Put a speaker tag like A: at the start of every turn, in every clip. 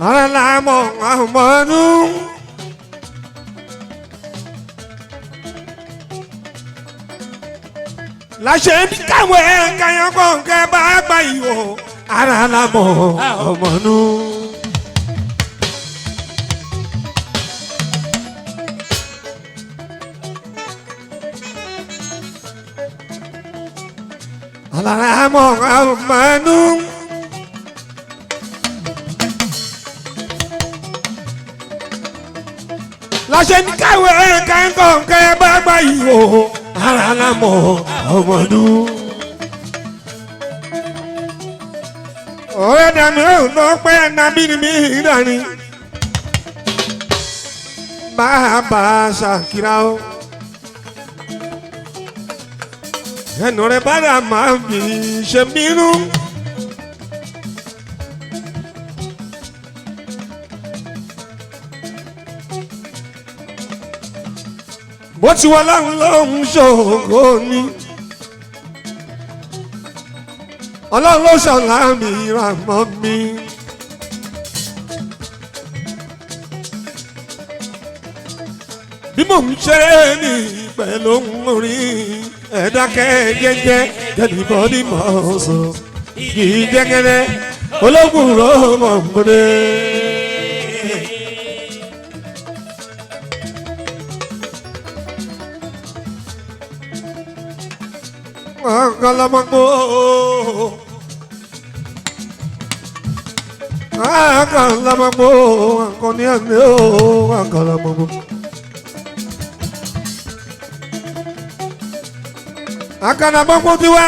A: Ara la mọ̀ àmọ́nú. Láṣẹ ń káwé káyọ̀ kọ̀ǹkẹ́ bá gbà yìí o. Ara la mọ̀ àmọ́nú. Ara la mọ̀ àmọ́nú. Láṣẹ ní káwé káńkọ̀ǹkẹ́ bá gbà yìí o. Ara la mọ̀ ọmọdún. Ọ̀rẹ́ dàmí ò lọ pẹ́ nàbí ni mi dání. Bàbá Ṣàkírà o. Ẹnu rẹ̀ bàdà máa ń fi ṣe bínú. Bó ti wọ láwọn lóhùn ṣògo ni. Ọlọ́run ló ṣọlá mi rà mọ́ mi. Bí mò ń ṣeré ní pẹ̀lú orin ẹ̀dákẹ́ jẹ́jẹ́ jẹ́nìbọ́dì mọ̀ ọ́ sọ. Kì í jẹ́gẹ́dẹ́ ológun ló mọ̀ ń gbọdẹ́. Àkàlàmọ́gbó. Àkàlàmọ́gbó. Àkànní àmì ó. Àkàlàmọ́gbó. Àkàlàmọ́gbó ti wá.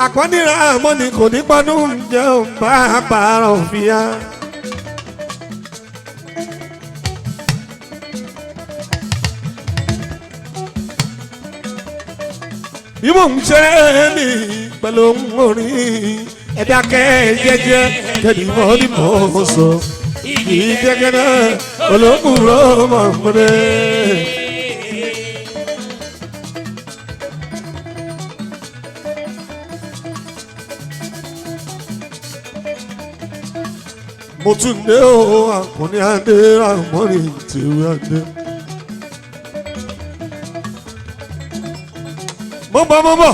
A: Àkọ́nìrà àmọ́ni kò ní pọnú jẹun bá bàárà òfin yá. Bí mò ń ṣe mí pẹ̀lú orin ẹ̀dákẹ́ jẹ́jẹ́ tẹ̀lé ní mò ń sọ. Kì í jẹ́gẹ́dẹ́ olókùnrin ọmọ rẹ̀. Mo tún dé o, àkùnrin adé ramọ́rin tìwé adé. Mo bọ̀ mo bọ̀,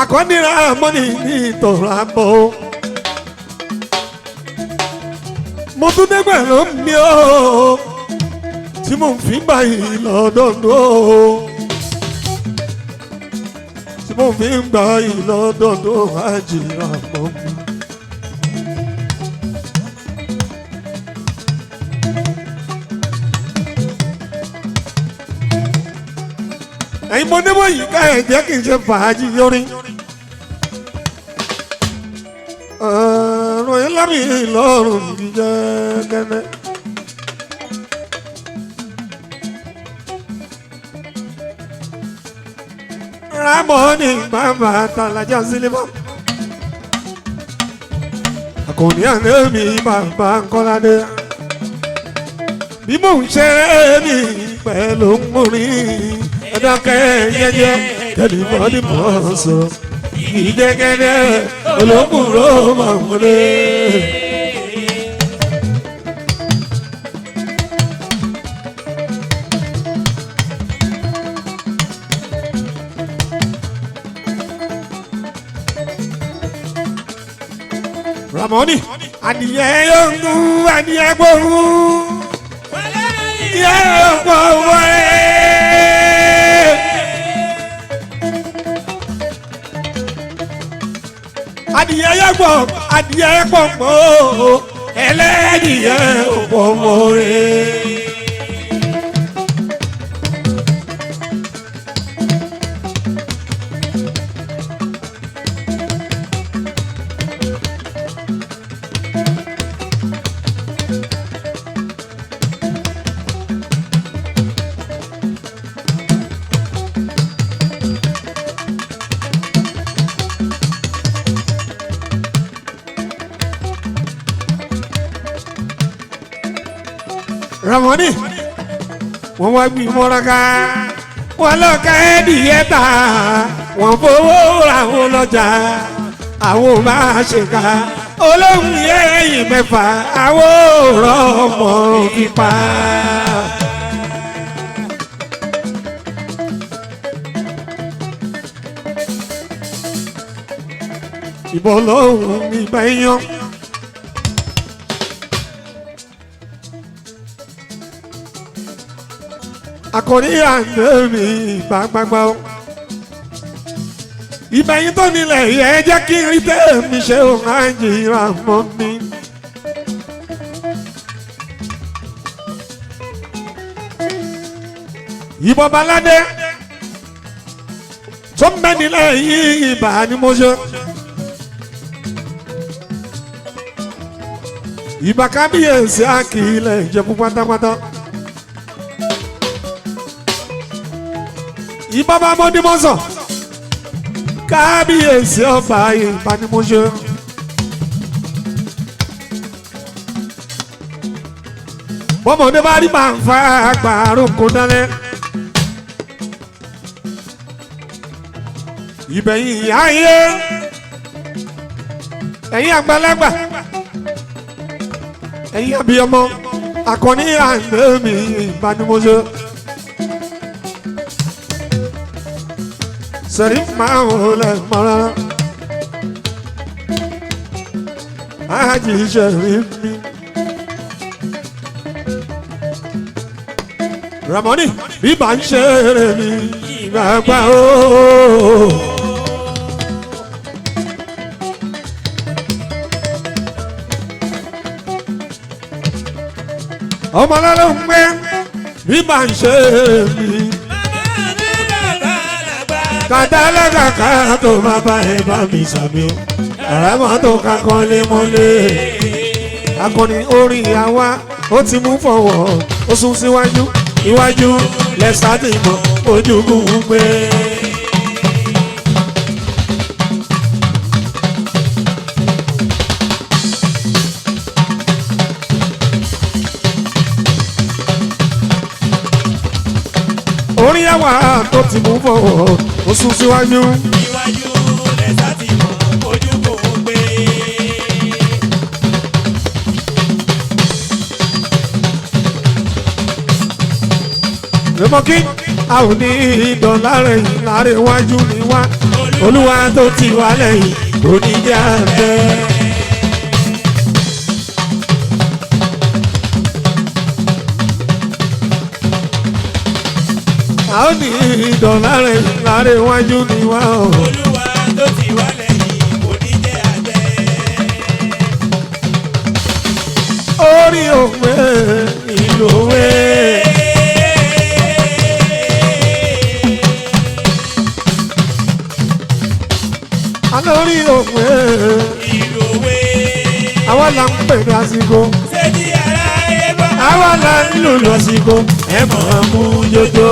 A: àkọ́nira mọ́ni ní ìtọ̀rọ̀ àbọ̀ o. Mo tún dé pẹ̀lú mi o, tí mo fi ń báyìí lọ́dọọdún o. Tí mo fi ń gbà yìí lọ́dọọdún àjìrà mọ́ mi. Ẹ̀yin mo ní wọ̀nyí ká ẹ̀ jẹ́ kí n ṣe fàájì yọrí. Ọ̀rọ̀ yẹn lábì lọ́rùn jíjẹ́ kẹ́lẹ́. Rámọ́nì bàbá Tàlájà Sílífà. Àkànní àná mi bàbá Kọ́ládé. Bí mò ń ṣe é ní pẹ̀lú orin ẹ̀dákẹ́ jẹ́jẹ́ tẹlifọ́nì mọ̀ sọ. Ìjẹ́gẹ́dẹ́ olókùnrin ó máa ń wọlé. Ramoni, adìyẹ yóò ń gún adìyẹ gbóhùn. Yóò gbọ́ wọlé. Adìyẹ yẹ gbọ́ adìyẹ pọ̀ mọ́ ẹlẹ́dìyẹ ò pọ̀ mọ́ rẹ̀. Ramoni, wọ́n wá gbé mọ́raká, wọ́n lọ ká ẹ̀dìyẹ ta, wọ́n fowó ra wọn lọ́jà, àwọn ò máa ṣe ká, Olóhùn yẹ́yìn mẹ́fà àwòrán ọmọ fipá. Ìbọn lóhùn ìgbà yan. Akọni àná mi ìgbà gbagba o. Ìbẹ̀yìn tó nílẹ̀ yẹ jẹ́ kí n rí tèmi ṣe òun àjìrà mọ́ mi. Ìbọn baládé tó ń bẹ nílẹ̀ yìí ìbà ni mo ṣe. Ìbà kábíyèsí àkìlẹ̀ Ìjẹ̀bú pátápátá. Ìbà bá mọ́dímọ́sàn kábíyèsí ọba ìbà ni mo ṣe. Bọ́mọdé bá rí màá ń fa àgbàrún kó dálẹ́. Ìbẹ̀yìn ayé ẹ̀yin àgbàlagbà ẹ̀yin àbíyọmọ akọni àná mi ìbà ni mo ṣe. Sẹ̀rí máa ń wọlé mọ́ra. Ájì sẹ̀rí mi. Ramoni bí màá ń ṣe eré mi ìgbàgbà ooo. Ọmọ lọ́lọ́ ń pẹ́ bí màá ń ṣe eré mi. Kàtàlẹ́kà ká tó má bá ẹ bá mi sàmì o. Àràmọ́ tó kakọ́ lé mọ́lé. Akọni orin àwa ó ti mú fọwọ́ ó sún síwájú iwájú lẹ́sà ti mọ̀ ojúkùn ń pé. Orin àwa tó ti mú fọwọ́ ó sún síwájú.
B: Iwájú lẹ́sà ti mọ̀ ojú kò gbé.
A: Rẹ́mọ́kí a ò ní ìdọ̀lá rẹ̀ yìí láàrin iwájú ni wá. Olúwa tó ti wá lẹ́yìn kò ní jẹ́ àbẹ́. A ò ní ìdọ̀lá rẹ̀ yìí láàrin iwájú ni wá o.
B: Olúwa tó ti wá lẹ́yìn kò ní jẹ́ àtẹ.
A: Orí òwe ìlú òwe. Alórí òwe
B: Ìlú òwe.
A: àwa là ń pè ní àsìkò.
B: Ṣé ti ara ẹ gbọ́?
A: Àwa là ń lùlù àsìkò ẹ máa mú jọjọ.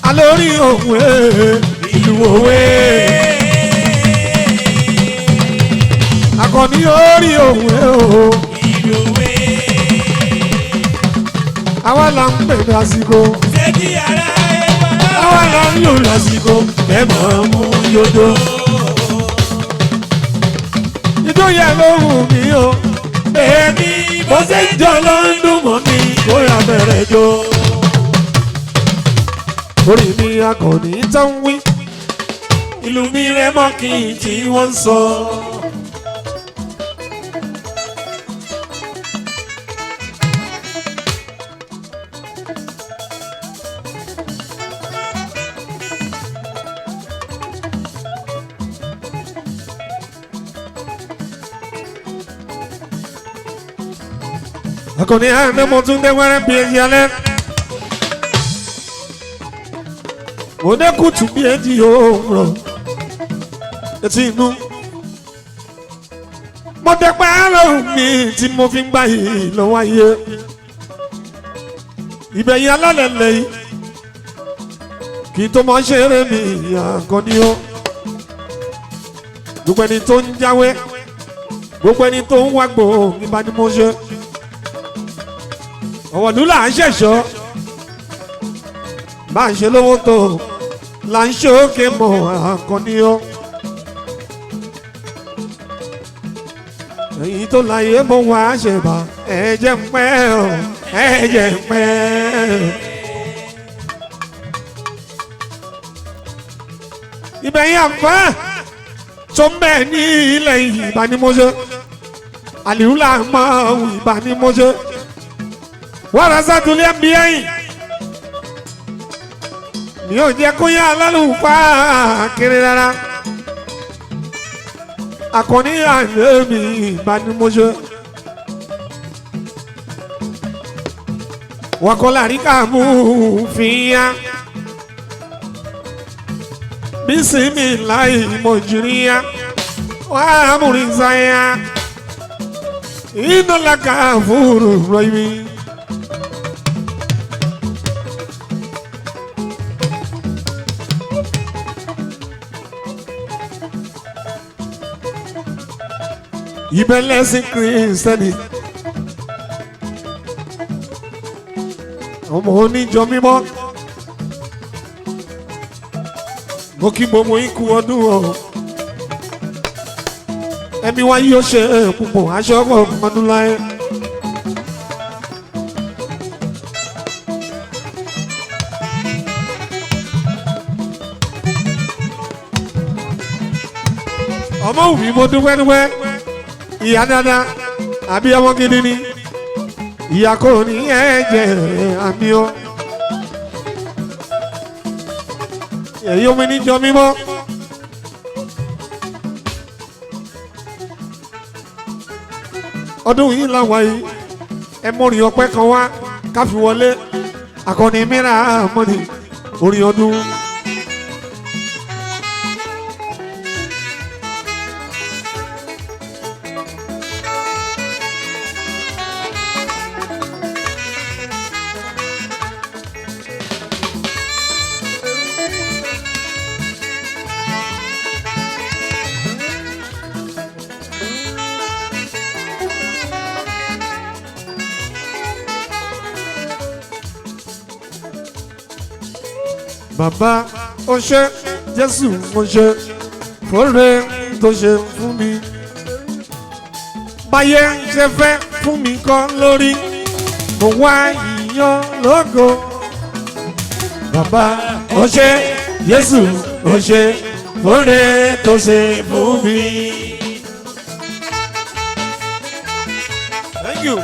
A: Alórí òwe ìlú òwe. Akọni orí òwe o.
B: Ìlú òwe.
A: Àwa là ń pè ní àsìkò.
B: Ṣé ti ara ẹ gbọ́?
A: Àwa là ń lùlù àsìkò ẹ máa mú jọjọ. Ijó yẹn ló wù mí o. Èmi bó ṣe ń jọ ló ń dùn mọ́ mi kó yà bẹ̀rẹ̀ jó. Orí mi akọni tó ń wí. Ìlú mi rẹ̀ mọ́ kí n tí wọ́n ń sọ. Akọni àná mo tún dé wẹ́rẹ́ bí ẹyẹ alẹ́. Mo dé kùtù bí ẹjì òwúrọ̀ etí inú. Mo dé pààrọ̀ mi tí mo fi ń gbà yìí lọ́wọ́ ayé. Ìbẹ̀yìn alálẹ̀ lẹ́yìn. Kí tó máa ṣeré mi Àkànní o. Gbogbo ẹni tó ń jáwé, gbogbo ẹni tó ń wágbó nípa ni mo ṣe. Ọ̀wọ̀dún là ń ṣẹ̀ṣọ́, bá ń ṣe lówó tó là ń ṣókè mọ́ Àkànní o. Èyí tó láyé mo wá ṣe bá ẹ jẹ́ ń pẹ́ o, ẹ jẹ́ ń pẹ́. Ibẹ̀ yẹn àǹfà tó ń bẹ̀ ní ilẹ̀ ìbánimọ́ṣẹ́ àlìhùn là ń mọ ìbánimọ́ṣẹ́ wàrà sátúlẹ̀ ń bí ẹ̀yìn mi ò jẹ́ kó yá alálùfáà kiri rárá. Àkànní àná mi ìbánimọ́ṣẹ́ wàkọ́lá rí kàmú fìyà bisimilayi mojiriya wa murizaya inalaka furu rọymi. Ìbẹ̀lẹ̀sìn Kristẹni, ọmọ oníjọ mímọ́, mo kí gbogbo yín kú ọdún o. Ẹ̀mí wa yóò ṣe púpọ̀ aṣọ ọdún láyé. Ọmọ wù mí, mo dúpẹ́ dúpẹ́. Ìyá dáadáa àbí ọmọ gidi ni ìyá kò ní ẹ̀jẹ̀ àmì o. Èyí omi níjọ mímọ́. Ọdún yìí làwọn yìí ẹ mọ̀rìn ọpẹ́ kan wá káfí wọlé akọni mìíràn mọ́ni orin ọdún. Bàbá ó ṣé, Jésù mo ṣe fóore tó ṣe fún mi. Báyé ń ṣe fẹ́ fún mi kọ́ lórí, mo wá ìyàn lógo. Bàbá ó ṣé, Jésù ó ṣe fóore tó ṣe fún mi. Thank you.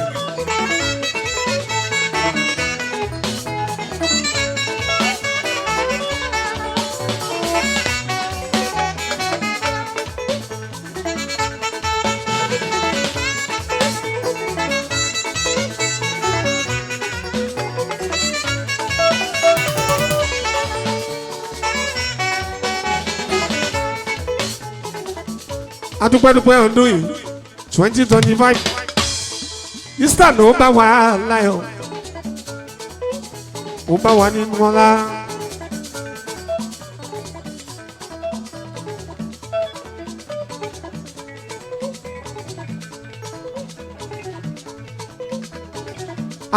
A: Adúpẹ́dúpẹ́ ọdún yìí, 2025, Easter ló bá wa láyọ̀, ó bá wa nínú ọlá.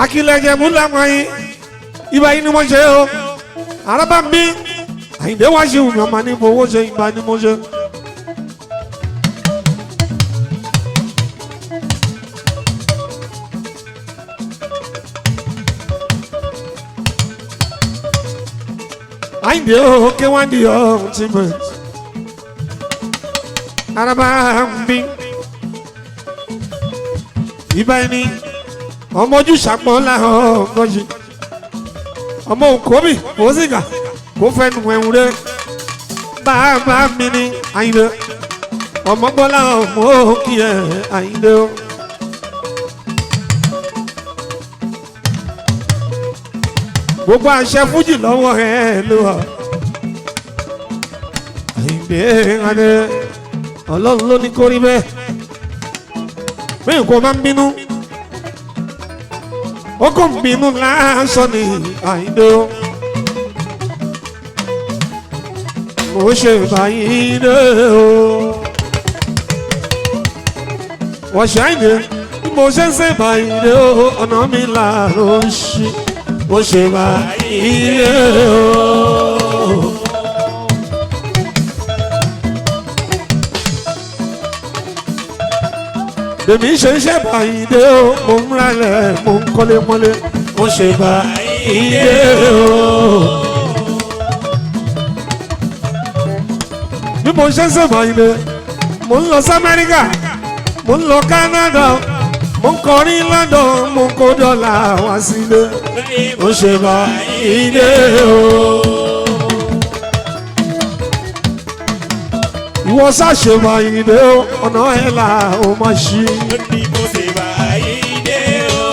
A: Akílẹ̀jẹ̀ mú láwọn yìí, ibà yìí ni mo ṣe o, arábà ń bí Àyìndé wá ṣe wùmí ọmọ ní fowó ṣe, ibà ni mo ṣe. Àyìndé o, K1 the ultimate. Araba ń bí. Ibà ẹni ọmọ ojú ṣàpọ̀ láhàn ọgọ́jì. Ọmọ òkóbì kò sìgá kò fẹnu ẹ̀hún rẹ̀. Bàbá mi ni Àyìndé. Ọmọ gbọ́lá ọmọ òkì ẹ̀ Àyìndé o. Gbogbo àṣẹ fújì lọ́wọ́ ẹ ló wà. Àyìndé adé, Ọlọ́run ló ní kó rí bẹ́ẹ̀. Bí nǹkan bá ń bínú, ó kò ń bínú lásán ni Àyìndé o. Mo ṣe báyìí dé o. Wọ́n ṣe àìní bí mo ṣe ń ṣe báyìí dé o. Ọ̀nà mi là ló ń ṣí. Mo ṣe báyìí dé o. Èmi ṣe ń ṣe báyìí dé o. Mo ń ralẹ̀, mo ń kọ́lé mọ́lé. Mo ṣe báyìí dé o. Bí mo ṣe ń ṣe báyìí dé, mo ń lọ sí Amẹ́ríkà, mo ń lọ Canada, mo ń kọrin London, mo ń kó dọ́là wá sílé. Mo ṣe báyìí dé o. Ìwọ ṣàṣe báyìí dé o, ọ̀nà ẹ̀ là ó máa ṣí.
B: Ní mo ṣe báyìí dé o.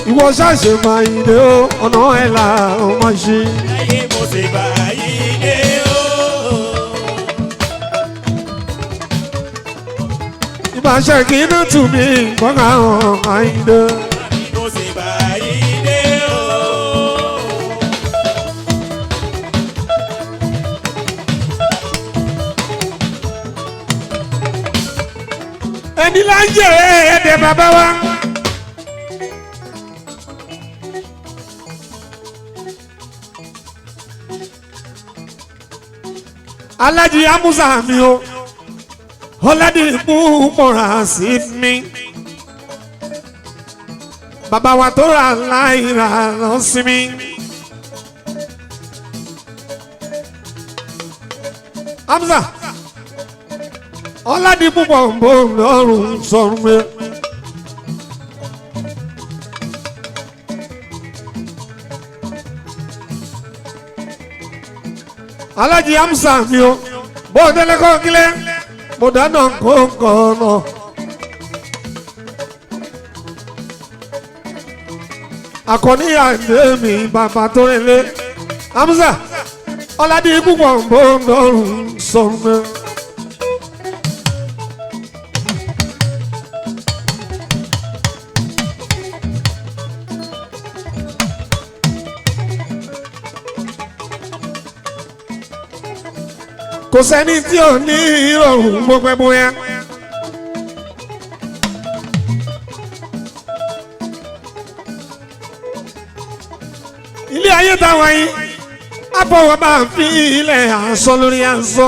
A: Ìwọ ṣàṣe báyìí dé o, ọ̀nà ẹ̀ là ó máa ṣí.
B: Láyé mo ṣe báyìí dé o.
A: Ìbáṣẹ kì í dùn tù mí gbọ́ngàn àwọn àyíndé.
B: Ní mo ṣe báyìí dé o.
A: Ẹni là ń jẹ ẹ̀ẹ́dẹ̀ bàbá wa. Alájí Amusa mi o, Ọládì mú mọ̀ra sí mi. Bàbá wa tó rà láìra lọ sí mi. Amusa Ọládì púpọ̀ ń bò lọ́rùn sọ̀rùn mi. Alájí Amusa mi o, bó o délé kó kílẹ̀, mo dáná kóńkó náà. Akọni àìlè mi bàbá tó rẹlé. Amusa Ọládì púpọ̀ ń bò lọ́rùn sọ̀rùn mi. Kò sẹ́ni tí ò ní ìrọ̀rùn gbogbo ẹ̀ bóyá. Ilé ayé táwa yìí, àbọ̀wọ̀ máa ń fi ilẹ̀ àṣọ lórí àṣọ.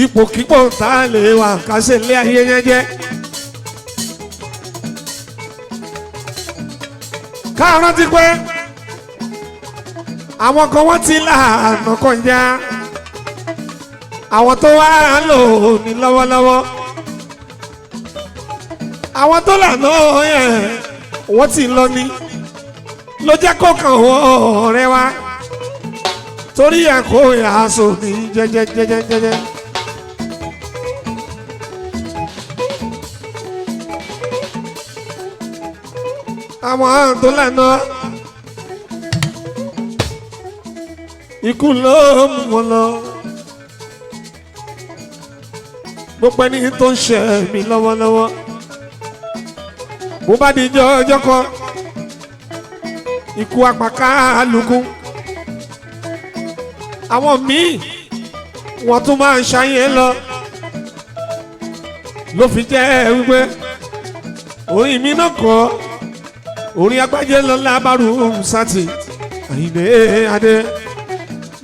A: Ipòkípò tá a lè wà ká ṣe ilé ayé yẹn jẹ́. Ká rántí pé àwọn kan wọ́n ti lànà kọjá, àwọn tó wá lò ní lọ́wọ́lọ́wọ́, àwọn tó lànà yẹn wọ́n ti lọ ní ló jẹ́ kó kàn wọ́n ọ̀rẹ́ wa torí ẹ̀ kó ìhàsò ní jẹ́jẹ́jẹ́jẹ́jẹ́. Àwọn tó lànà ikú ló mú wọn lọ. Gbogbo ẹni tó ń ṣe mí lọ́wọ́lọ́wọ́, bó bá di ijọ́ ọjọ́ kan, ikú apàkálukú. Àwọn míì wọ́n tún máa ń ṣayé lọ. Ló fi jẹ́ wípé orin mi náà kọ́ orin agbájé lọ́la Bárúsátì Àyìndé Adé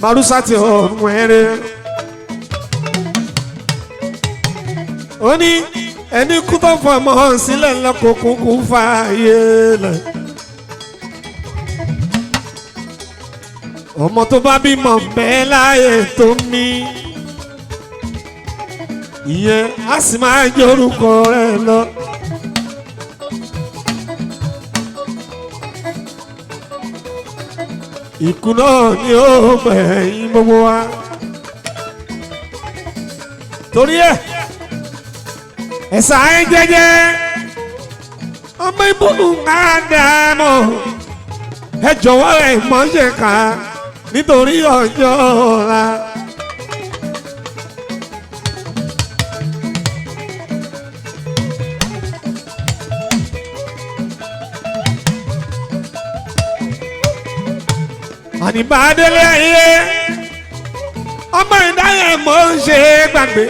A: Bárúsátì ọ̀run ẹ̀rẹ́. Ó ní ẹni kú tó fọmọ sílẹ̀ lọ́kọ̀ọ́kùn kún fààyè lẹ̀. Ọmọ tó bá bímọ bẹ́ẹ̀ láàyè tó mí, ìyẹn á sì máa jẹ́ orúkọ rẹ̀ lọ. Ikú náà ni ó gbẹ̀yìn gbogbo wa. Torí ẹ̀ ẹ̀sà ẹ̀ jẹ́jẹ́ ọmọ ìbùnú àdàmọ̀ ẹ jọ̀wọ́ ẹ̀ mọ̀ ṣe kà á nítorí ọjọ́ ọ̀la. Àní bá a délé ayé ọmọ ìdáyẹ̀ mọ̀ ń ṣe é gbàgbé.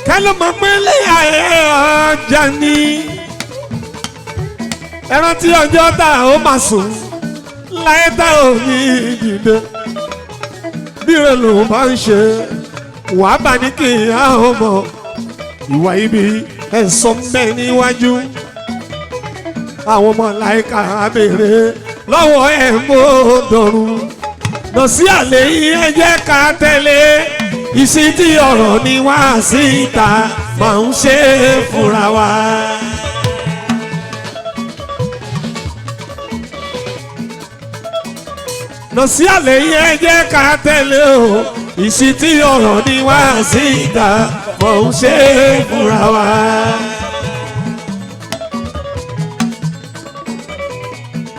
A: Kálọ̀ mọ̀ pé lé ayé ọjà ni. Ẹran tí ọjọ́ tá ó máa sùn láyé tá ò ní dìde. Bí rẹ̀ ló bá ń ṣe wàá bá ní kí á ó mọ̀ ìwà ibi ẹ̀sọ́ mẹ́ níwájú. Àwọn ọmọ láìka béèrè lọ́wọ́ ẹ̀ mọ́ dọ̀rùn. Lọ sí àlè yìí ẹ jẹ́ ká tẹ̀lé. Ìsìtì ọ̀rọ̀ ni wá síta máa ń ṣe é fúnra wa. Lọ sí àlè yìí ẹ jẹ́ ká tẹ̀lé o. Ìsìtì ọ̀rọ̀ ni wá síta máa ń ṣe é fúnra wa.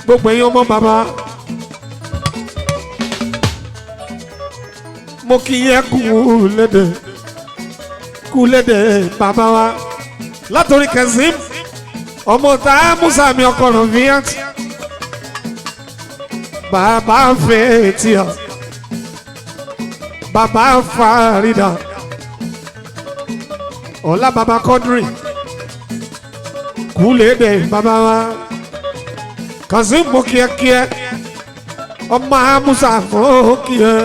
A: Gbogbo ẹ̀yin ọmọ bàbá. Mo kí yẹ kú lédè kú lédè bàbá wa látòrí Kazeem ọmọ tá a Musa mi ọkọ rẹ fiat bàbá fètìyà bàbá Farida ọlá bàbá Quadri kú lédè bàbá wa Kazeem mo kí ẹ kí ẹ ọmọ Musa mo kí ẹ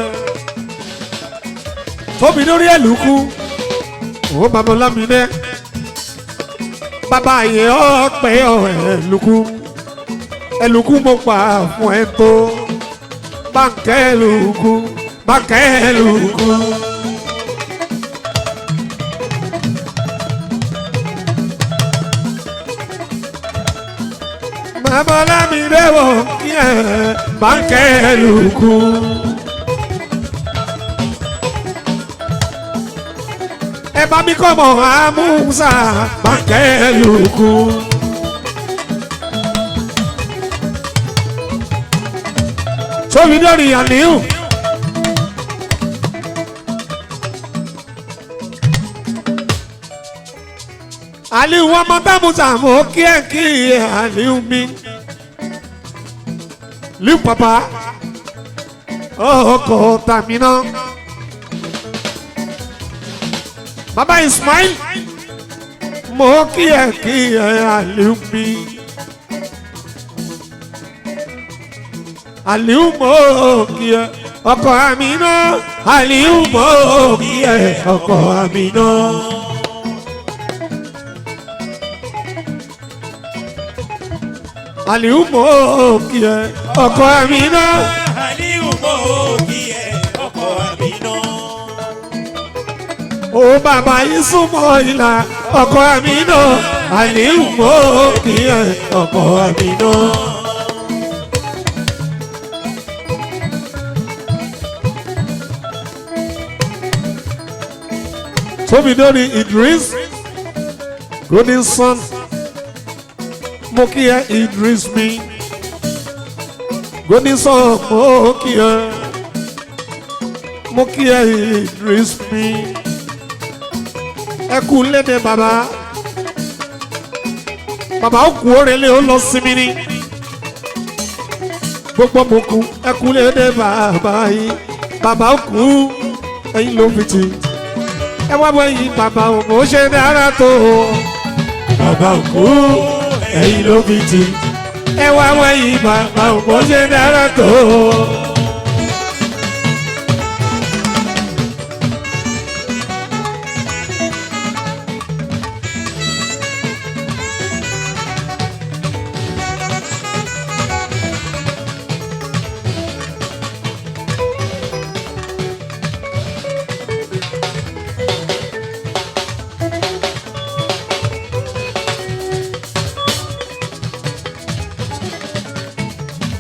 A: tóbi lórí ẹlùkù ó bàbá Ọlámídé bàbá yẹ ọpẹ ẹlùkù ẹlùkù mo pa fún ẹ tó báńkẹ́ ẹlùkù báńkẹ́ ẹlùkù. Bàbá Ọlámídé wò kí ẹ báńkẹ́ ẹlùkù. Ẹ bá mi kọ́ mọ̀ àmúṣà báńkẹ́ lùkù. Sómi lórí àníhù. Àlíhù ọmọ bámúṣà mọ̀ kí ẹ kí ẹ àlíhù mi. Liu papa ọkọ̀ tàmí náà. Bàbá Ismail mo kí ẹ kí ẹ Aliu mi. Aliu mo kí ẹ ọkọ Amina. Aliu mo kí ẹ ọkọ Amina. Aliu mo kí ẹ ọkọ Amina.
B: Aliu mo kí ẹ ọkọ Amina.
A: Ó bàbá yìí súnmọ́ ìlà ọkọ Amina. Aliu mo kí ẹ ọkọ Amina. Tóbi lórí Idris Golden Son mo kí ẹ Idris mi Golden Son mo kí ẹ mo kí ẹ Idris mi ẹ kú lédè bàbá bàbá ó kú orele ó lọ sinmi ni gbogbo mo kú ẹ kú lédè bàbá yìí bàbá ó kú ẹ̀yin ló fi tì ẹ wá bọ́ yìí bàbá ò mọ̀ ó ṣe dára tó o bàbá ò kú ẹ̀yin ló fi tì ẹ wá bọ́ yìí bàbá ò mọ̀ ó ṣe dára tó o.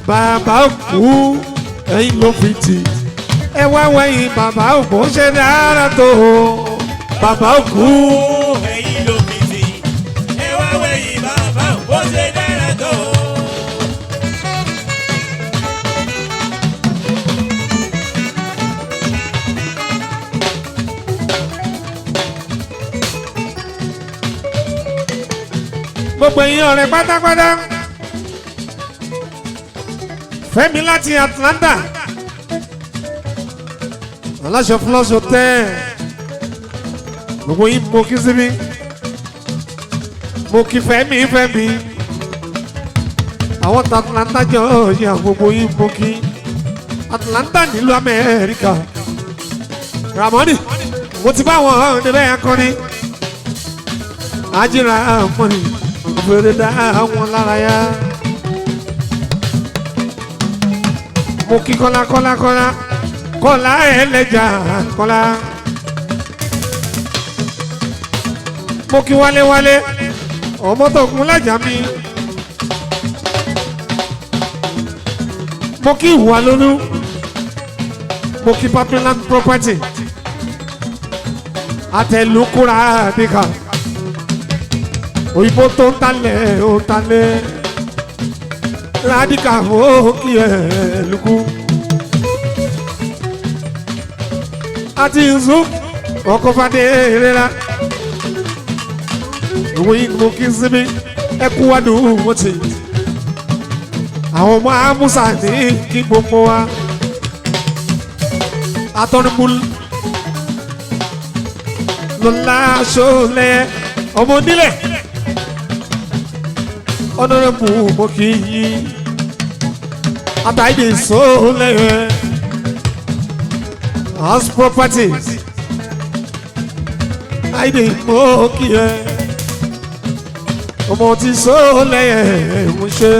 A: Bàbá ò kú ẹ̀yin ló fi tì ẹ wá wẹ̀yìn bàbá ò mọ̀ ó ṣe dára tó o bàbá ò kú.
B: Ẹ̀yin ló fi tì ẹ wá wẹ̀yìn bàbá bó ṣe dára tó.
A: Gbogbo ẹ̀yin ọ̀rẹ́ pátápátá. Fẹ́mi láti Atlanta, aláṣẹ Flush Hotel, gbogbo yín mo kí síbí, mo kí Fẹ́mi Fẹ́mi, àwọn tí Atlanta jọ yà, gbogbo yín mo kí. Atlanta nílùú Amẹ́ríkà. Ramoni, mo ti bá wọn níbẹ̀ akọni ajíra mọ́ni òfèrè dá wọn lára yá. Mo kí Kọ́lá Kọ́lá Kọ́lá Kọ́lá ẹlẹ́jà Kọ́lá. Mo kí Wálé Wálé ọmọ tó kún lájà mi. Mo kí ìwà lónú. Mo kí Papiland Property àtẹlukura àdìkà òyìnbó tó ń talẹ̀ ó ń talẹ̀ rádìkà ó kí ẹ lukú àti nzu ọkọ̀ fadé rírà òwe mo kí síbi ẹkú wádùn wọ́n ti àwọn ọmọ amúsà ní kí gbogbo wa atọ́nubú lọ́la ṣọlẹ̀ ọmọ onílẹ̀ ọ̀nàrẹ́bù mo kì í yí àtàìdè sólẹ̀ house property àìdè mo kì í ẹ ọmọ tí sólẹ̀ mo ṣe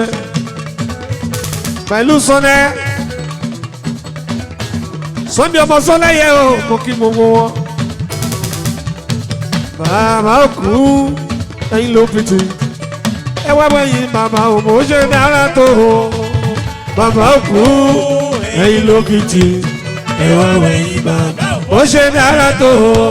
A: pẹ̀lú sọ́nẹ́ Sunday ọmọ sọ́lẹ̀ yẹ o, mo kí gbogbo wọn. Bàbá òkú ẹ̀yin ló fi tì ẹ wá bẹ́yìn bàbá òmò ṣe dára tó o. Bàbá òkú ẹ̀yin ló fi tì ẹ wá bẹ́yìn bàbá òmò ṣe dára tó o.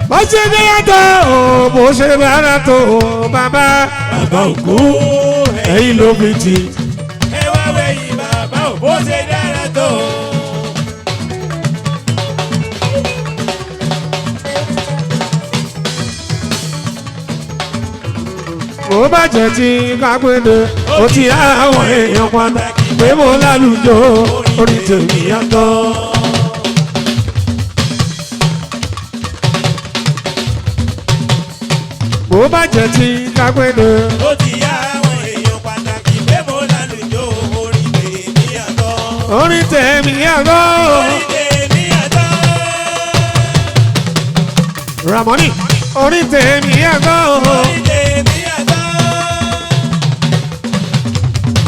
A: Bó ṣe dára tó o, bó ṣe dára tó o, bàbá.
B: Bàbá òkú
A: ẹ̀yin ló fi tì.
B: Ẹ wá wẹ̀yìn bàbá ò bó ṣe dára tó.
A: Bó bá jẹ́ ti kápẹ́lẹ́ ó ti àwọn èèyàn padà pé mo lálùjọ orí tèmi yàtọ̀. Bó bá jẹ́ ti kápẹ́lẹ́
B: Ó ti yá àwọn èèyàn pàtàkì pé mo lálùjọ orin tèmi yàtọ̀.
A: Orí tèmi yàtọ̀.
B: Orin tèmi yàtọ̀.
A: Ramoni, orí tèmi yàtọ̀.
B: Orin tèmi yàtọ̀.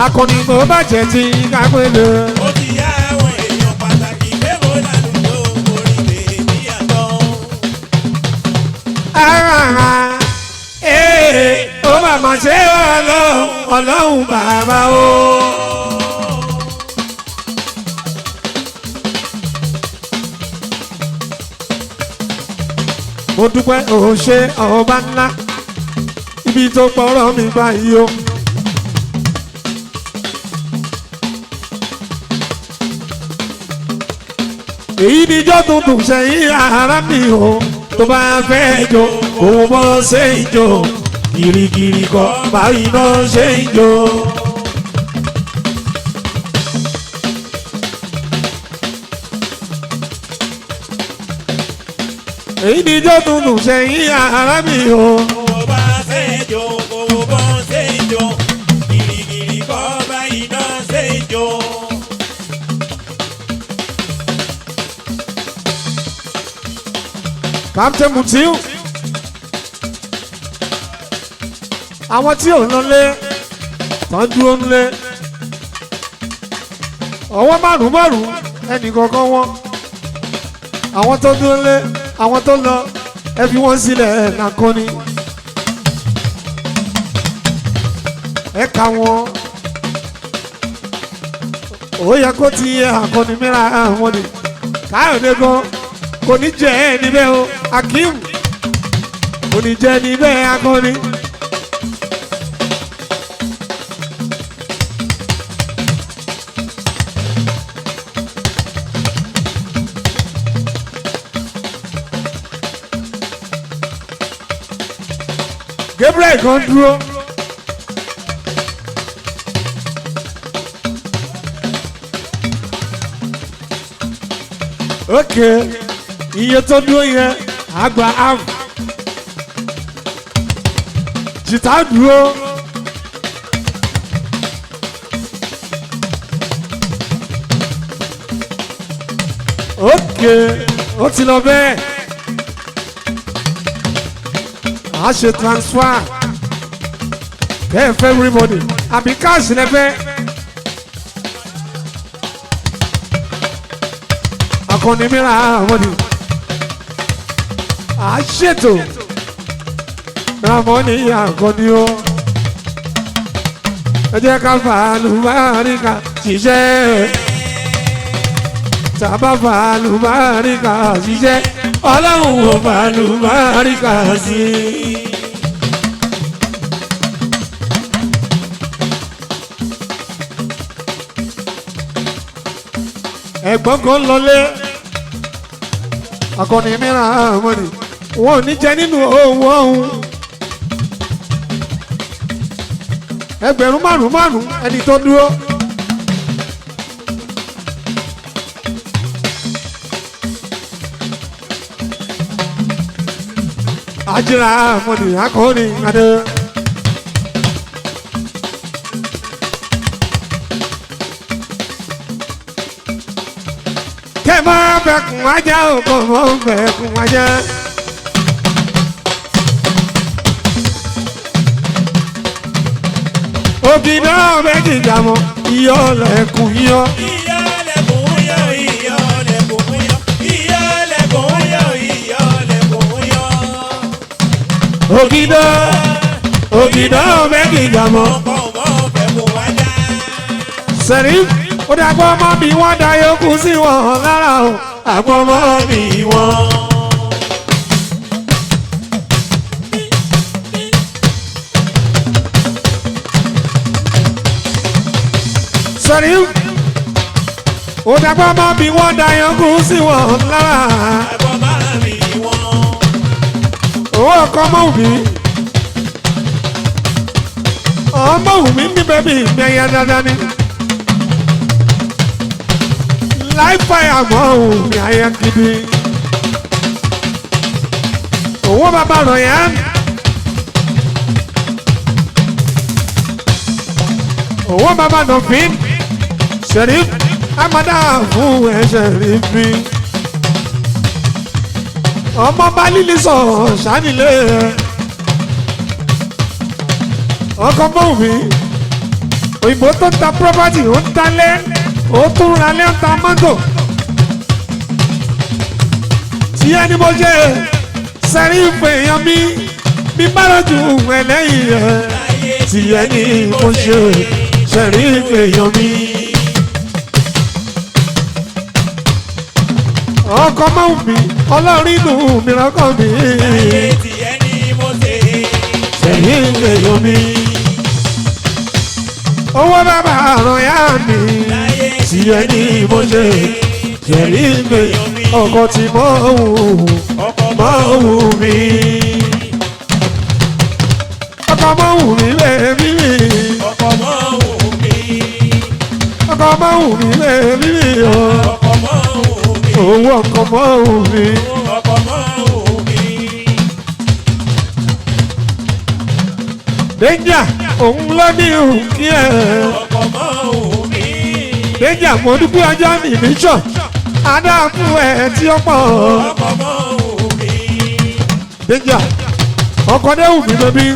A: Akọni, bó bá jẹ́ ti kápẹ́lẹ́.
B: Ó ti yá àwọn èèyàn pàtàkì pé mo lálùjọ orin tèmi yàtọ̀.
A: Ara ee, ó màmá ṣe ọlọ́run ọlọ́run bàbá o. Mo dúpẹ́ ò ṣe ọba ńlá ibi tó pọ̀rọ̀ mi báyìí o. Èyí níjọ́ tuntun sẹ́yìn ara mi o, tó bá fẹ́ jó òun bọ́ ṣe ń jó girigiri kọ́ báyìí náà ṣe ń jó. Èyí níjọ́ tuntun sẹ́yìn ara mi o.
B: Owó bá ṣe ń jó, owó bọ́ ṣe ń jó, gìrìgìrì kọ́ báyìí náà ṣe ń jó.
A: Captain Mutiu, àwọn tí ò ń lọlé tán dúró ńlé ọwọ́ márùn márùn ẹnì kọ̀ọ̀kan wọn, àwọn tó dúró ńlé, àwọn tó lọ, ẹ fi wọ́n sílẹ̀ nàkọ́ni ẹ ka wọn ó yẹ kó ti yẹ àkọni mìíràn wọn ni Káyọ̀dé gan kò ní jẹ́ ẹ níbẹ̀ o, Akeem kò ní jẹ́ níbẹ̀ akọni. Gabriel kan dúró. Ok, iye tó dúró yẹn àgbà am. Jìtá dúró. Ok, ó ti lọ bẹ́ẹ̀. A ṣe transfer kẹ́ ẹ fẹ́ everybody àbí káàsì lẹ́fẹ́. Akọni mìíràn àwọn ni a ṣètò Ramoni akọni o. Ẹ jẹ́ ká fàlùbáríkà ṣiṣẹ́. Tàbá fàlùbáríkà ṣiṣẹ́. Ọlọ́run ò fàlùbáríkà sí i. Ẹ̀gbọ́n kan lọlé akọni mìíràn àwọn ni wọn ò ní jẹ nínú owó ọ̀hún. Ẹgbẹ̀rún márùn márùn ẹni tó dúró. Ajira mọ̀nì akọni adé. Kẹ́ máa fẹ̀kùn ajá òkò mọ́ fẹ̀kùn ajá. Òbí náà méjì jàmọ́ iyọ̀ lẹ̀kùn yọ.
B: Iyọ̀ lẹ̀kùn yọ, iyọ̀ lẹ̀kùn yọ, iyọ̀ lẹ̀kùn yọ, iyọ̀ lẹ̀kùn yọ.
A: Ògìdá ògìdá méjì jàmọ́.
B: Ọkọ̀ mọ́ fẹ̀kùn ajá.
A: Sẹ̀rí ó dàgbọ́ ọmọ mi wọ́n da yòókù sí wọn lára o. Àgbọ̀ ọmọ mi wọ́n. Sẹ̀rí ó dàgbọ́ ọmọ mi wọ́n da yòókù sí wọn lára.
B: Àgbọ̀ máa mi wọ́n.
A: Owó ọkọ ọmọ mi. Ọmọ mi mi bẹ́bí mi ẹ̀yà dáadáa ni. Láìpẹ́ àmọ́ òun mi ayé gidi. Owó bàbá rọ̀ yẹn. Owó bàbá nọ̀fín. Ṣẹ̀ríf Amada fún ẹ Ṣẹ̀ríf mi. Ọmọ bá lílì sọ̀ ṣánilé ẹ̀. Ọkọ mọ́ mi. Òyìnbó tó ń ta property ó ń talé ó tún ra lé ń ta mọ́tò. Tí ẹni mo ṣe sẹ́rí ìpè èèyàn mi mi bá lójú ẹlẹ́yìn ẹ̀. Tí ẹni mo ṣe sẹ́rí ìpè èèyàn mi. Ọkọ mọ́ mi ọlọ́rin inú mi rọ́kọ̀ mi.
B: Láyé tiẹ̀ ni mo ṣe.
A: Sẹ́rí ìpè èèyàn mi. Owó bàbá àrùn yá mi.
B: Láyé
A: Tí ẹni mo ṣe sẹ́rí ìpè ọkọ tí mò ń wù
B: ọkọ̀
A: mọ́ wù mí. Ọkọ mọ́ wù mí lẹ́ẹ̀mí mi.
B: ọkọ̀ mọ́ wù mí.
A: Ọkọ mọ́ wù mí lẹ́ẹ̀mí mi o.
B: Ọkọ̀ mọ́ wù mí.
A: Owó ọkọ mọ́ wù mí.
B: Ọkọ̀ mọ́ wù mí.
A: Danger òun ló ní òkè ẹ̀.
B: Ọkọ̀ mọ́ wù mí.
A: Danger mo dúpẹ́ ọjọ́ mi níjọ́. Adá fún ẹ tí ó pọ̀.
B: Ọkọ̀ mọ́ wù mí.
A: Danger ọkọ dé wù mí lóbi.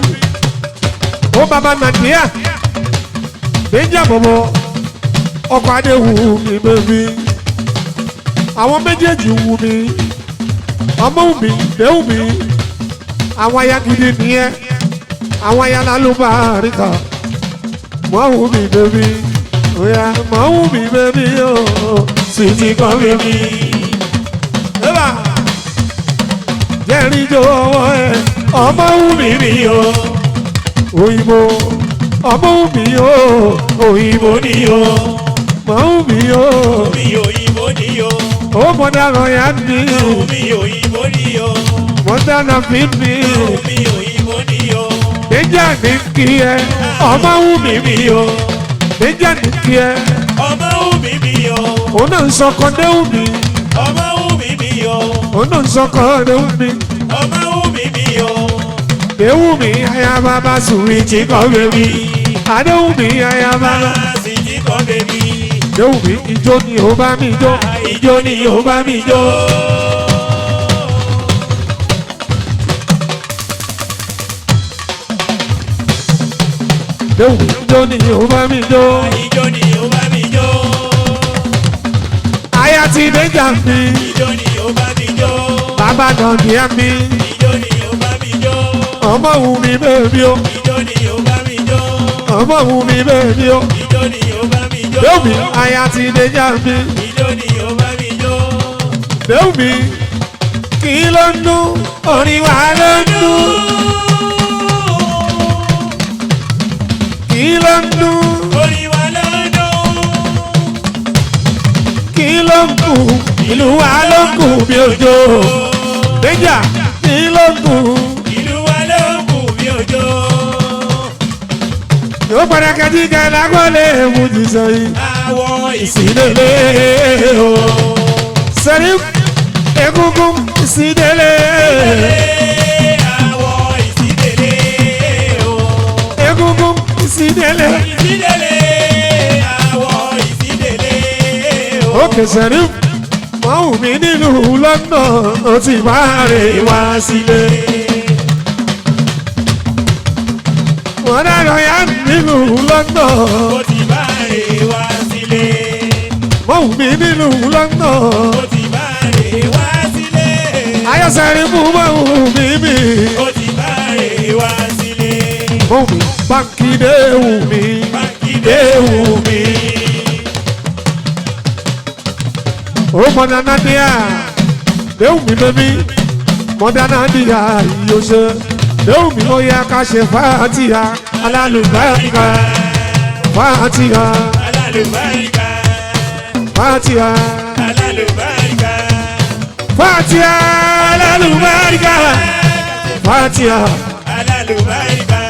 A: Ó bàbá Nàìjíríà. Danger bọ̀bọ̀ ọkọ adé wù mí lóbi. Àwọn méjèèjì wù mí. Ọmọ wù mí, dé wù mí. Àwọn aya gidi nìyẹn. Àwọn aya lálùbáríkà. Mọ̀ wù mí bébí. Oya mọ̀ wù mí bébí ooo. Sweetie kan bébí. Eba jẹ́rìí jó ọwọ́ ẹ. Ọmọ wù mí mi o. Òyìnbó ọmọ wù mí o. Òyìnbó ni o. Mọ̀ wù mí o.
B: Mi òyìnbó ni o.
A: Ó mọ̀ dáná yá mi.
B: Mi òyìnbó ni o.
A: Mọ̀ dáná fi mi.
B: Mi òyìnbó ni o.
A: ní kí ẹ ọmọ wù mí mi o Danger ní kí ẹ
B: Ọmọ wù mí mi o.
A: òun náà ń sọkọ déwù mi
B: Ọmọ wù mí mi o.
A: òun náà ń sọkọ déwù mi
B: Ọmọ wù mí mi o.
A: déwù mi aya bàbá sùwìtì kọ́ bèbí adéwù mi aya bàbá
B: Sì jí kan bèbí.
A: déwù mi ijó ni ó bá mi jó
B: Ijó ni ó bá mi jó.
A: Déwù mi ijó ni ó bá mi jó
B: Ijó ni ó bá mi jó.
A: aya ti Danger mi
B: Ijó ni ó bá mi jó.
A: bàbá dọ̀dí ẹ̀ mi
B: Ijó ni ó bá mi jó.
A: ọmọ wù mí bèbí o
B: Ijó ni ó bá mi jó.
A: ọmọ wù mí bèbí o
B: Ijó ni ó bá mi jó.
A: déwù mi aya ti Danger mi.
B: Ijó ni ó bá mi jó.
A: Déwù mi kí ló ń dún orin wa ló ń dún kí ló ń dún
B: Orin wa ló ń dún.
A: kí ló ń kù ìlú wa ló ń kù bí òjò Danger kí ló ń kù
B: Ìlú wa ló ń kù bí òjò.
A: yóò padà kẹjí kẹ lágbọ́lé mú ti sọ yìí
B: Àwọn
A: ìsídélé o sẹ́rí egungun ìsídélé
B: ìsídélé. Àwọn ìsídélé o.
A: egungun ìsídélé
B: Ìsídélé. Àwọn ìsídélé o.
A: òkè sẹ́rí wọ́n wù mí nílùú London ó ti bá rè wá sílé. Wọ́n dáná yá nílùú London
B: Ó ti bá rè wá sílé.
A: wọ́n wù mí nílùú London
B: Ó ti bá rè wá sílé.
A: ayọ̀sẹ̀rí mú wọ́n wù mí mi
B: Ó ti bá rè wá sílé.
A: wọ́n wù mí báńkì dé wù mí
B: Báńkì
A: dé wù mí. Ó mọ̀dánà díà dé wù mí bẹ́bí mọ̀dánà díà yóò ṣe dé wù mí ó yá ká ṣe fàtíà alálùbáríkà fàtíà
B: Alálùbáríkà.
A: fàtíà
B: Alálùbáríkà.
A: fàtíà alálùbáríkà fàtíà.
B: Alálùbáríkà.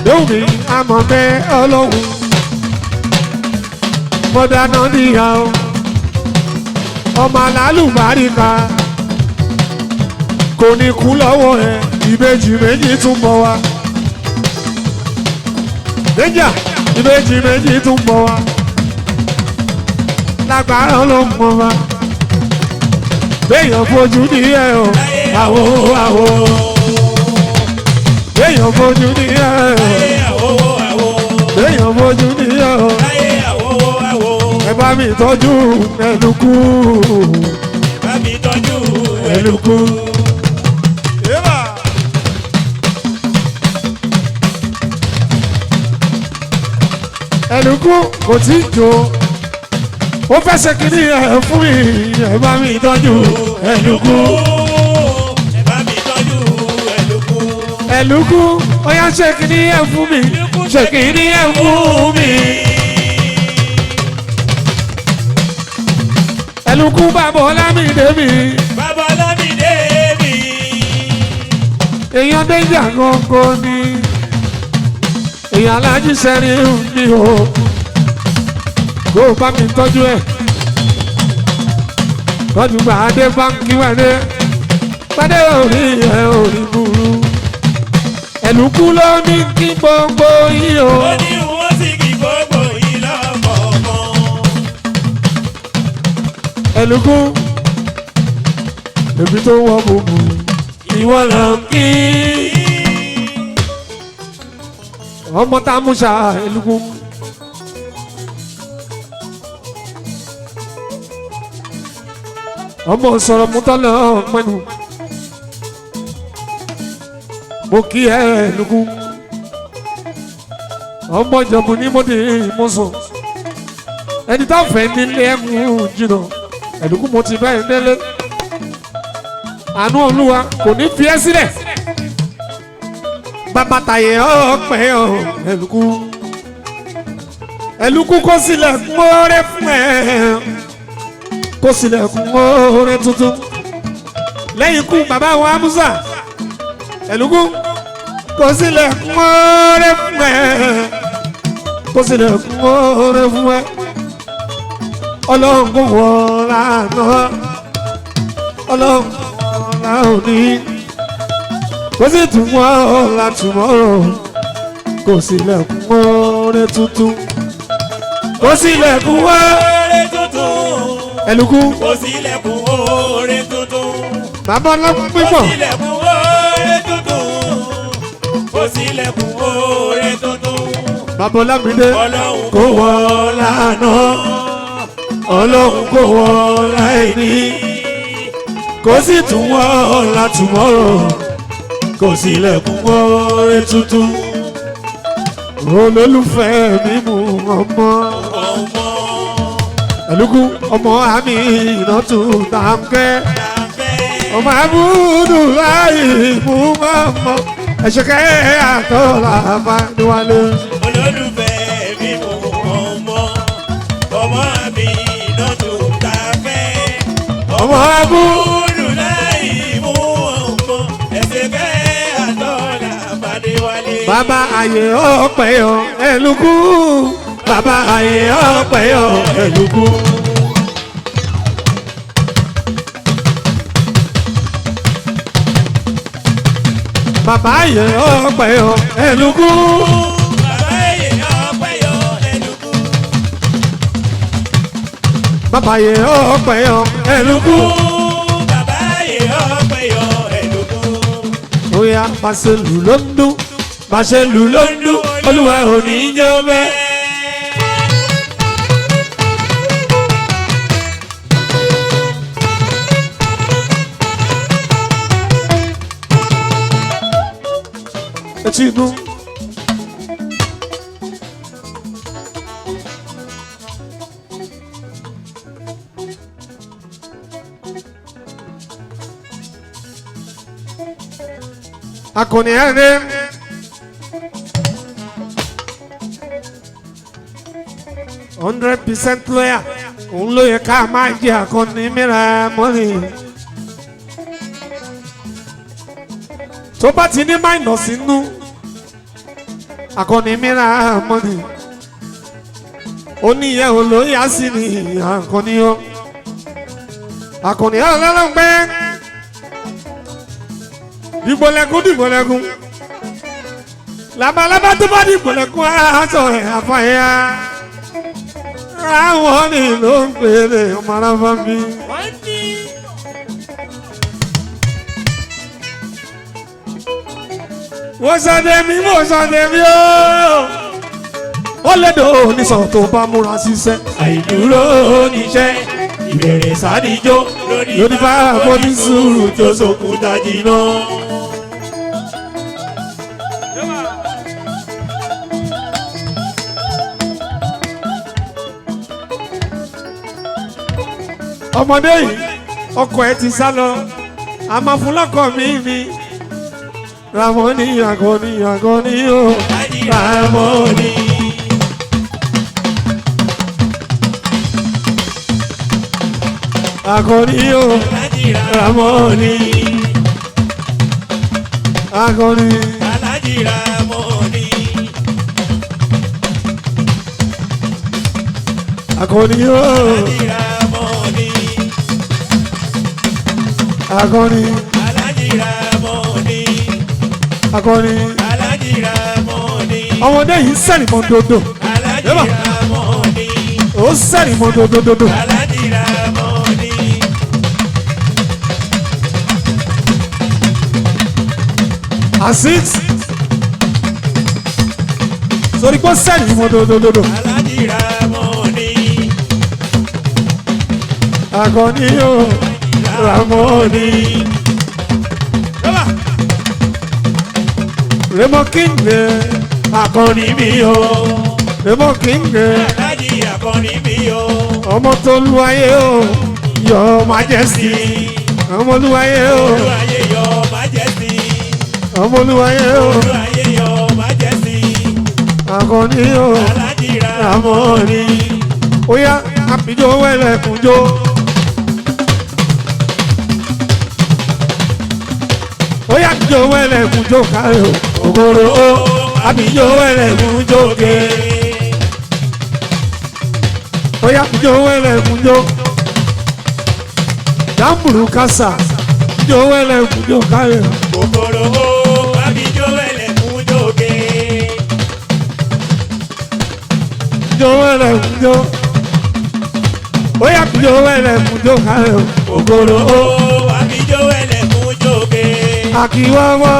A: Lómi àmọ̀mẹ́ ọlọ́run mọ̀dáná níyà o ọmọ alálùbáríkà kò ní kú lọ́wọ́ ẹ ìbejì méjì tún bọ̀ wá Danger ìbejì méjì tún bọ̀ wá lágbára ló ń mọ̀ wá béèyàn fojú ní ẹ o àwò àwò béèyàn fojú ní ẹ o
B: Láyé àwòwò àwò.
A: béèyàn fojú ní ẹ o
B: Láyé àwòwò àwò.
A: ẹ bá mi tọ́jú ẹlùkù
B: Bá mi tọ́jú
A: ẹlùkù. Ẹlùkù kò tí ì jó ó fẹ́ ṣe kínní ẹ̀ fún mi ẹ bá mi tọ́jú ẹlùkù.
B: Ẹ bá mi tọ́jú ẹlùkù.
A: Ẹlùkù ó yá ṣe kínní ẹ̀ fún mi ṣe kínní ẹ̀ fún mi. Ẹlùkù bàbá Ọlámídé mi.
B: Bàbá Ọlámídé mi.
A: Èèyàn Danger gangan ni èèyàn alájí sẹ́rí mi o kó o bá mi tọ́jú ẹ̀ tọ́jú gbàdé báńkì wàdé gbàdé orí ẹ̀ orí burú ẹ̀lùkú ló ní kí gbogbo yìí o
B: Ó ní wọ́n sì kí gbogbo yìí lọ́kọ̀ọ̀kan.
A: ẹ̀lùkú èmi tó wọ bùbù ìwọ lọ kí ọmọ tá a mú ṣá ẹ̀lùkú. Ọmọ sọ̀rọ̀ mú tọ́lọ̀ pẹ́nu mo kí ẹ lukú ọmọ ìjọba ní mọ́dé mọ́sàn ẹni tá fẹ́ nílé ẹ̀kún jìnnà ẹ̀lùkú mo ti bẹ́ẹ̀ délé àánú olúwa kò ní fi ẹ́ sílẹ̀ bàbá tàyè ọ̀pẹ ọ̀ ẹ̀lùkú ẹ̀lùkú kó sílẹ̀ mọ́rẹ́ fún ẹ kó sílẹ̀kùn oore tuntun lẹ́yìn ikú bàbá wa Amusa ẹ̀lùkú kó Kò sílẹ̀ kún oore fún ẹ. Kò sílẹ̀ kún oore fún ẹ. Ọlọ́run kò wọ lánàá. Ọlọ́run kò wọ láòní. Kò sì tún wọ́ ọ̀la tomorrow. Kò sílẹ̀ kún oore tuntun. Kò sílẹ̀ kún
B: Oore tuntun.
A: ẹlùkú.
B: Kò sílẹ̀kùn oore tuntun.
A: Bàbá ọlọ́kùn
B: Kò
A: pípọ̀.
B: sílẹ̀kùn oore tuntun. Kò sílẹ̀kùn oore tuntun.
A: Bàbá Ọlámídé.
B: Ọlọ́run
A: Kò wọ lánàá. Ọlọ́run kò wọ láìní. Kò sì tún wọ́ ọ̀la tomorrow. Kò sílẹ̀kùn oore tuntun. Olólùfẹ́ mi mú ọmọ.
B: Ọmọ
A: Ẹ̀lúkú ọmọ àmì ìrántú tàǹkẹ́.
B: tàfẹ́.
A: Ọmọ àbúrò láì mú ọmọ. Ẹ̀ṣẹ̀kẹ́ àtọ́lá fáníwálé.
B: Olólùfẹ́ mi mú ọmọ. Ọmọ mi iná tó tàfẹ́.
A: Ọmọ àbúrò.
B: Olùláì mú ọmọ. Ẹsẹ̀ kẹ́ àtọ́lá Fadéwálé.
A: Bàbá ayé ọpẹ́ yọ ẹlùkú. Bàbá ayé ọpẹ́ yọ ẹlùkú. Bàbá ayé ọpẹ́ yọ ẹlùkú.
B: Bàbá èyí ọpẹ́ yọ ẹlùkú.
A: Bàbá ayé ọpẹ́ yọ ẹlùkú.
B: Bàbá èyí ọpẹ́ yọ ẹlùkú.
A: Oya pàṣẹ lù ló ń dún. Pàṣẹ lù ló ń dún. Olúwa ò ní í jẹ́ ọbẹ̀. Etí inú. Akọni ẹni. 100% lawyer. Òun ló yẹ ká máa jẹ akọni mìíràn mọ́ni. Tó bá ti ní minus inú, akọni mìíràn mọ́ni. Ó ní ìyẹn ò ló yá sí ni akọni o. Akọni ọlọ́lọ́gbẹ́. Dìgbòlẹ́kùn dìgbòlẹ́kùn. Labalábá tó bá dìgbòlẹ́kùn aṣọ ẹ̀ àfàyà. Àwọn ni ló ń pèrè ọmọ aráfá mi.
B: Wọ́n ní.
A: Wọ́n sọdẹ mi, mo sọdẹ mi ooo. Ó lédò onísàn tó bá múra ṣiṣẹ́. Àìdúró níṣẹ́, ìbẹ̀rẹ̀ sádìjọ́. Lórí bá fọ́ní sùúrù tó sókun dájí náà. Ọmọdé yìí, ọkọ ẹ ti sá lọ, àmọ́ fún lọ́kọ mi ni. Ramoni Akọni Akọni o. Ramoni. Akọni o. Ramoni. Akọni.
B: Alájì Ramoni.
A: Akọni o.
B: Alájì Ramoni.
A: Akọni.
B: Alájì Ramoni.
A: Akọni.
B: Alájì Ramoni.
A: Ọmọdé yìí sẹ́ni mọ́ dodo.
B: Alájì
A: Yẹ́bà.
B: Ramoni.
A: Ó sẹ́ni mọ́ dodo dodo.
B: Alájì Ramoni.
A: Asis. Sori kó sẹ́ni mọ́ dodo dodo.
B: Alájì Ramoni.
A: Akọni o. Ramoni.
B: Yẹ́bà.
A: Remo King.
B: Akọni mi o.
A: Remo King.
B: Alájì akọni mi o.
A: Ọmọ tó lu ayé o. Your Majesty. Ọmọ olúwayé o.
B: Olúwayé Your Majesty.
A: Ọmọ olúwayé o.
B: Olúwayé Your Majesty.
A: Akọni o.
B: Alájì Ramoni.
A: Ramoni. Ó yá àpìjọ wẹ̀lẹ̀kùnjó. Ó yá àpìjọ wẹ̀lẹ̀kùnjó káyọ̀. Kòkòrò ó àbíjó ẹlẹ́gùn jókè. Ó yá jó ẹlẹ́gùn jó. Dámbùrú kásà jó ẹlẹ́gùn jó káyọ̀.
B: Kòkòrò ó àbíjó ẹlẹ́kùn jókè.
A: Jó ẹlẹ́gùn jó. Ó yá jó ẹlẹ́gùn jó káyọ̀. Kòkòrò ó
B: Ó àbíjó ẹlẹ́kùn jókè.
A: àkíwọ́wọ́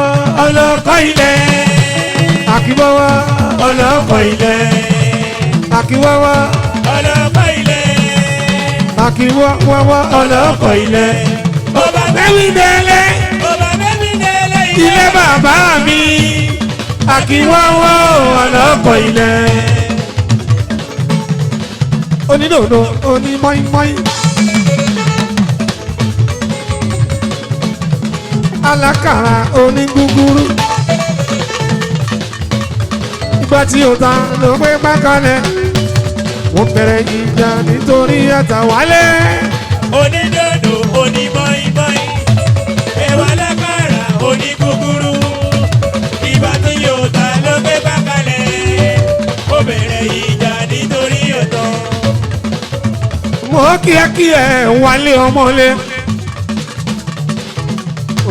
A: ọlọ́kọ̀ ilẹ̀. Àkíwọ́wọ́ ọlọ́kọ̀ ilẹ̀. Àkíwọ́wọ́
B: Ọlọ́kọ̀ ilẹ̀.
A: àkíwọ́wọ́ ọlọ́kọ̀ ilẹ̀.
B: Ọba
A: Mẹ́wí délé
B: ọba mẹ́mí délé
A: ilé bàbá mi. Àkíwọ́wọ́ ọlọ́kọ̀ ilẹ̀. Onídòdó oní mọ́ínmọ́ín. Alákàrà oní gúgúrú. Ìgbà tí ó ta ló pé bákanẹ̀. Wọ́n bẹ̀rẹ̀ ìjà nítorí àtàwálé.
B: Onídòdó oní mọ́ínmọ́ín. Ẹ̀wà lákàrà oní gúgúrú. Ìgbà tí yóò ta ló gbé bákalẹ̀. Ó bẹ̀rẹ̀ ìjà nítorí ọ̀tọ̀.
A: Mo kíákíá wálé ọmọlé.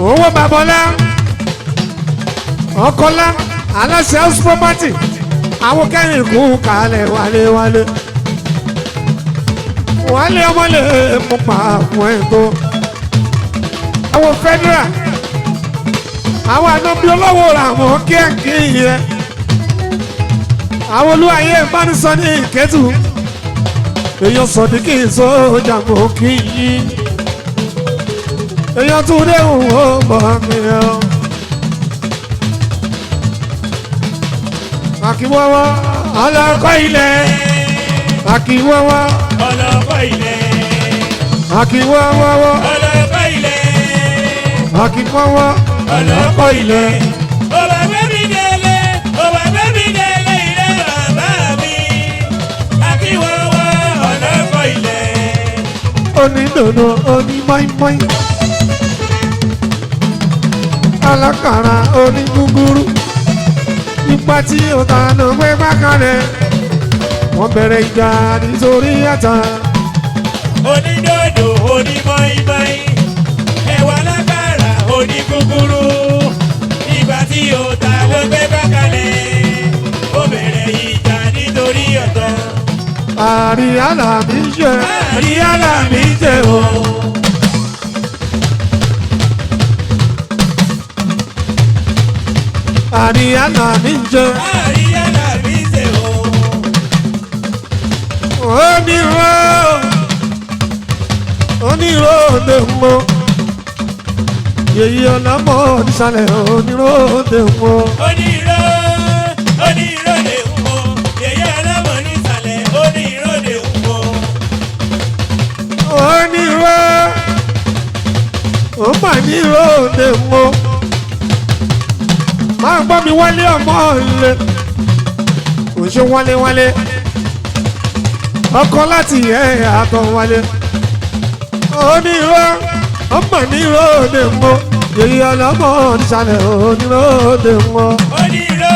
A: Owó babalá ọkọlá aláṣẹ house property àwọn kẹrin kú kalẹ̀ wálé wálé. Wálé ọmọlé mo pa àwọn ètò. Àwọn federal àwọn ànábí olówó làwọn kíákíá yẹ. Àwọn olúwayé ìbánisọ ní ìkẹ́tù èèyàn sọ̀dí kì í sójà mọ́ kí yí èèyàn tún dé òun ó bọ̀ mí o. Àkíwọ́wọ́ ọlọ́kọ́ ilẹ̀ àkíwọ́wọ́
B: Ọlọ́kọ̀ ilẹ̀.
A: àkíwọ́wọ́
B: Ọlọ́kọ̀ ilẹ̀.
A: àkíwọ́wọ́ ọlọ́kọ́ ilẹ̀
B: Ọba mẹ́mí délé, ọba mẹ́mí délé ilé bàbá mi. Akíwọ́wọ́ ọlọ́kọ̀ ilẹ̀.
A: onídòdó onímọ́ínmọ́ín alákàrà onígúgúrú ipa tí ó ta ló gbé bákanẹ̀ wọ́n bẹ̀rẹ̀ ìjà nítorí àtà
B: Onídòdò onímọ̀ìmọ̀ì, ẹ̀wà lákàrà oníkúkúrú. Ìgbà tí ó ta ló gbé bákalẹ̀, ó bẹ̀rẹ̀ ìjà nítorí ọ̀tọ̀.
A: àríyànà mi jẹ àríyànà mi jẹ o. Àríyànà mi jẹ
B: Àríyá làbí ṣe o.
A: onírò onírò lè mọ yèyí ọlọmọ nísàlẹ̀ onírò lè mọ.
B: Onírò onírò lè ń mọ, yèyé ọlọ́mọ nísàlẹ̀ onírò lè ń mọ.
A: Onírò ó mà nírò lè mọ. Máa gbọ́ mi wálé ọmọ lè kò ṣe wálé wálé ọkọ láti yẹ àtọ̀ wálé onírò ó mà nírò lè mọ yèyí ọlọ́mọ nísàlẹ̀ onírò lè mọ.
B: Onírò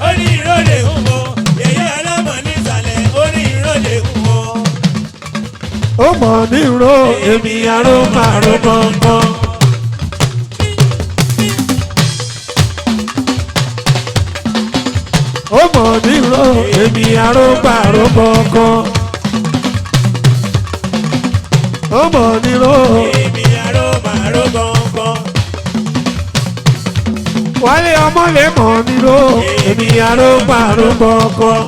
B: onírò lè ń mọ, yèyé ọlọ́mọ nísàlẹ̀ onírò lè ń mọ.
A: Ó mọ̀ nírò èmi àrò màrò gbọ̀ngàn. Ó mọ̀ nírò èmi àrò màrò gbọ̀ngàn. Ó mọ̀ nírò
B: Èmi àrò màrò gbọ̀ngbọ̀n.
A: wálé ọmọ lè mọ̀ nírò èmi àrò màrò gbọ̀ngàn.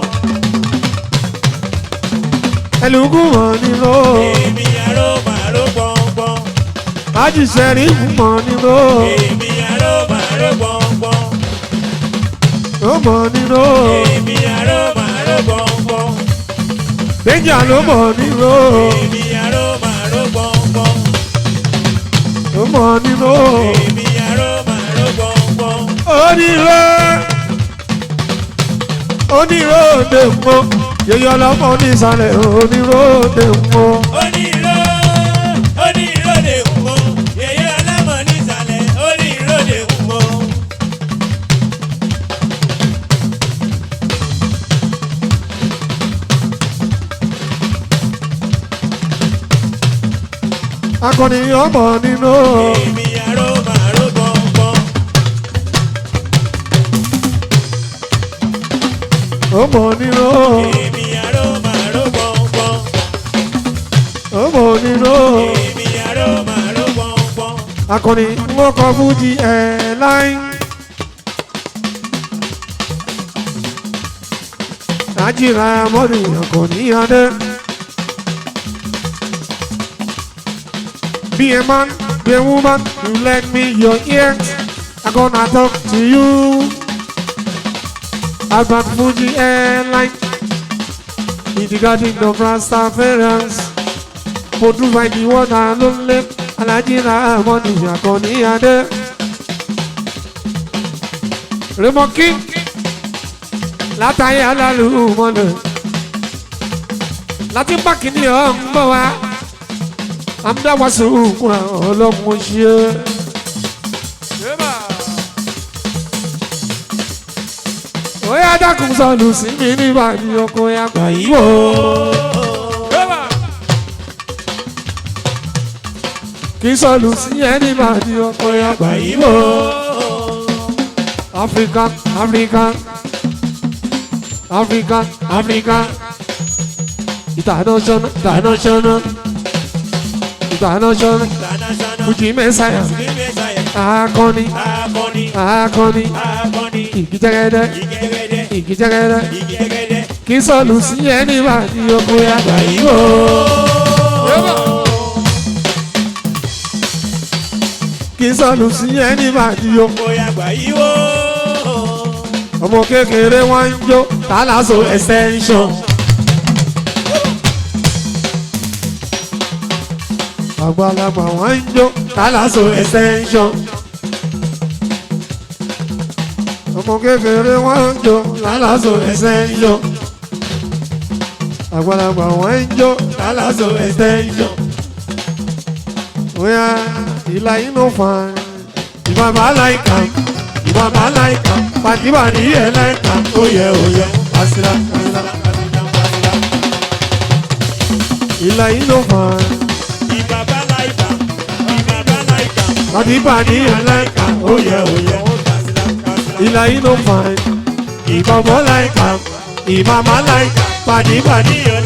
A: Ẹlùkù mọ̀ nírò
B: Èmi àrò màrò gbọ̀ngbọ̀n.
A: àjíṣẹ́rí mọ̀ nírò
B: Èmi àrò màrò gbọ̀ngbọ̀n.
A: ó mọ̀ nírò.
B: Èmi àrò màrò gbọ̀ngbọ̀n.
A: Gbẹ̀jà ló mọ̀ nírò.
B: Èmi àrò màrò gbọ̀ngbọ̀n.
A: Ó mọ̀ nírò.
B: Èmi àrò màrò gbọ̀ngbọ̀n.
A: Onírò onírò òde mọ́ yẹyẹ ọlọ́mọ nísàlẹ̀ onírò òde mọ́.
B: Onírò onírò lè ń mọ, yèyé ọlọ́mọ nísàlẹ̀ onírò lè ń mọ.
A: Akọni ọmọ nínú.
B: Èmi àrò màrò gbọ̀ngbọ̀n.
A: Ọmọ nínú.
B: Èmi àrò màrò gbọ̀ngbọ̀n.
A: Ọmọ nínú.
B: Èmi àrò màrò gbọ̀ngbọ̀n.
A: Akọni ńlọkọ Fuji airline. Ajira mọ́ni akọni adé. Be a man, be a woman, you lend me your ear. I'm gonna talk to you about Fuji airline. In the garden of Rastafarians, produced by the one and only Alhaji Ramoni Akànní Adé. Raymond King látàyè alálùmọ́lẹ̀ láti bákì ní ọ̀hún bọ̀ wá amúdáwàsó kúnra ọlọ́run ṣe é. Ó yá dákun sọlù sí mi nígbà ní ọkọ àgbà yìí wò. Kì í sọlù sí ẹ nígbà ní ọkọ àgbà yìí wò. Africa, Africa, Africa, Africa, International, International, International,
B: International.
A: Fuji Messiah,
B: Fuji Messiah.
A: Akọni,
B: Akọni.
A: Akọni,
B: Akọni.
A: Ìgìjẹ́gẹ́dẹ́,
B: Ìgẹ́gẹ́dẹ́.
A: Ìgìjẹ́gẹ́dẹ́,
B: Ìgẹ́gẹ́dẹ́.
A: kì í sọ̀lù sí ẹni bá ní oko àgbà yìí wò. Kì í sọ̀lù sí ẹni bá ní oko.
B: Bóyá gbà yí wò.
A: Ọmọ kékeré wọn ń jó tálásò extension. Àgbàlagbà wọn ń jó tálásò extension. Ọmọ kékeré wọn ń jó tálásò extension. Àgbàlagbà wọn ń jó tálásò extension. Oya ìlà inú fan ìbàbà láìka ìbàbà láìka pàdíbàdí ẹ̀ láìka oyè oyè àsìlá àsìlá. Ìlà inú fan
B: Ìbàbá láìka. Ìbàbá láìka.
A: pàdíbàdí ẹ̀ láìka oyè oyè. Ìlà inú fan ìbàbà láìka ìbàbà láìka pàdíbàdí
B: Ìyọ̀